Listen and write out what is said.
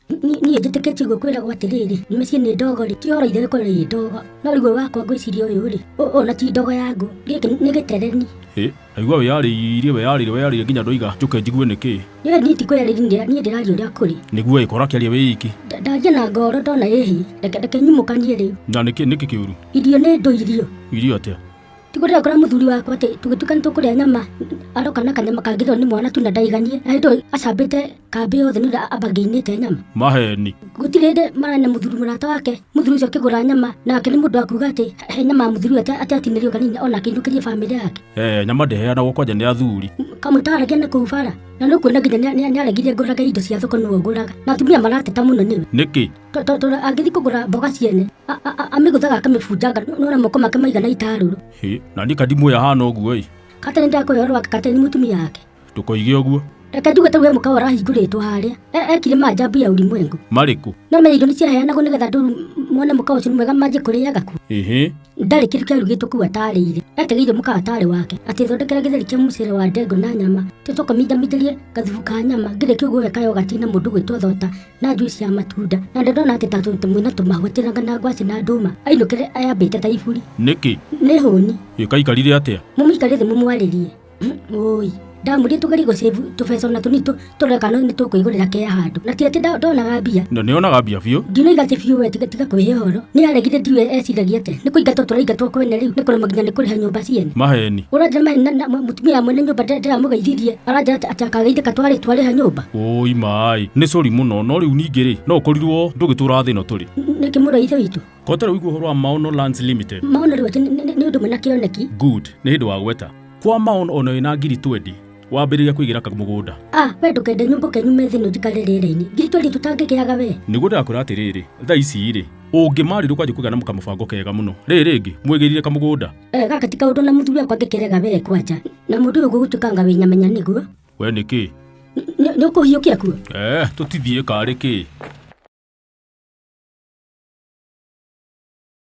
Niĩ njĩtĩkĩtie ũguo kwĩragwo atĩrĩrĩ, mĩciĩ nĩ ndogo rĩ, ti ũhoro ithe gũkorwo ĩ ndogo. No rĩu ũyũ wakwa ngwĩciria ũyũ rĩ, ũyũ na ti ndogo ya ngũ, gĩkĩ nĩ gĩtereni. Hĩ, ndaigua wĩyarĩirie wĩyarĩirie wĩyarĩirie nginya ndoiga njũke njigue nĩkĩ. Niĩ niĩ ti kwĩyarĩria niĩ ndĩraria ũrĩa kũrĩ. Nĩguo ĩ, kora kĩaria wĩ iki. Ndaria na ngoro ndona ĩhĩ, reke nyumũkanie rĩu. Na nĩkĩ nĩkĩ kĩũru? Irio nĩ ndũ irio. Irio atĩa? Tiguo ndĩrakora mũthuri wakwa atĩ tũgĩtuĩka nĩ tũkũrĩa nyama aroka na kanyama kangĩrĩo nĩ mwana tu na ndaiganie na hĩndĩ ĩyo acambĩte kambĩ yothe nĩ ũrĩa ambangĩinĩte nyama. Maheni. Gũtirĩ hĩndĩ mararĩ na mũthuri mũrata wake mũthuri ũcio akĩgũra nyama nake nĩ mũndũ wa kuga atĩ he nyama ya mũthuri ũyũ atĩ atinĩrio kanini ona akĩinũkĩrie bamĩrĩ yake. Eh, nyama ndĩheanagwo kwanja nĩ athuri. Kamũtaragia na kũu bara na nĩ ũkuona nginya nĩaregire ngũrage indo cia thoko nĩwe ũgũraga na atumia marateta mũno nĩwe. Nĩkĩ? Tondũ angĩthiĩ kũgũra mboga ciene amĩgũthaga akamĩbunjanga nona moko make maigana itarũrũ. Hĩ, na niĩ kandimũĩ ahana ũguo ĩ. Kate nĩndakũhe ũhoro wake kate nĩ mũtumia wake. Ndũkoige ũguo. Reke njuge ta we mũkawa ũrahingũrĩtwo harĩa. Ekire maajabu ya ulimwengu. Marĩkũ? No menya irio nĩciaheanagwo nĩgetha andũ mone mũkawa ũcio nĩ mwega manjie kũrĩaga kuo. Ĩhĩ. Ndarĩ kĩndũ kĩarugĩtwo kũu atarĩire. Etereire mũkawa ũtarĩ wake. Atĩ thondekere gĩtheri kĩa mũcere wa ndengũ na nyama. Tũcoke minjaminjĩrie gathubu ka nyama. Ngĩrĩkia ũguo we kayogati na mũndũ ũgwĩtwo thota na juice ya matunda. Na ndona atĩ ta mwĩna tũmahũa tĩranga na ngwacĩ na ndũma. Ainũkĩre ayambĩte ta iburi. Nĩkĩ? Nĩ hũni. Ĩ kaikarire atĩa? Mũmũikarie thĩ mũmwarĩrie. Oi, ndamwĩrire tũgerie gũcĩbu tũbeca ona tũnini tũrore kana nĩ tũkwĩgũrĩra kea handũ. Na ti atĩ ndonaga mbia. Na nĩonaga mbia biũ? Ndinoiga atĩ biũ we tiga tiga kwĩhe ũhoro. Nĩ aregire ndiũĩ eciragia atĩa. Nĩ kũingatwo tũraingatwo kwene rĩu nĩ kũremwo nginya nĩ kũrĩha nyũmba ciene. Maheni. Ũranjĩra maheni na mũtumia wa mwene nyũmba ndĩramũgeithirie aranjĩra atĩ akageithĩka twarĩ twarĩha nyũmba. Oi maĩ. Nĩ sorry mũno no rĩu ningĩ rĩ no ũkorirwo ndũgĩtũra thĩ ĩno tũrĩ. Nĩkĩ mũrũ wa ithe witũ? Kotere ũigua ũhoro wa Maono Lands Limited. Maono rĩu atĩ nĩ ũndũ mwĩna kĩoneki. Good, nĩ hĩndĩ wagweta. Kwa Maono ona wĩna ngiri twendi wambĩrĩria kwĩgĩra kamũgũnda. Ah, we ndũkende nyũmbũke nyume thĩ ĩno njikare rĩera-inĩ. Ngiri twendi tũtangĩkĩaga we. Nĩguo ndĩrakwĩra atĩrĩrĩ, thaa ici rĩ, ũngĩmarĩrwo kwanjia kũgĩa na kamũbango kega mũno. Rĩrĩ rĩngĩ, mwĩgĩrire kamũgũnda. Eh, gaka ti kaũndũ na mũthuri wakwa angĩkĩrega we kwanja. Na mũndũ ũyũ gũgũtuĩka anga wĩ nyamenya nĩguo. We nĩkĩ? Nĩ ũkũhiũkia kuo? Eh, tũtithiĩ karĩ kĩ?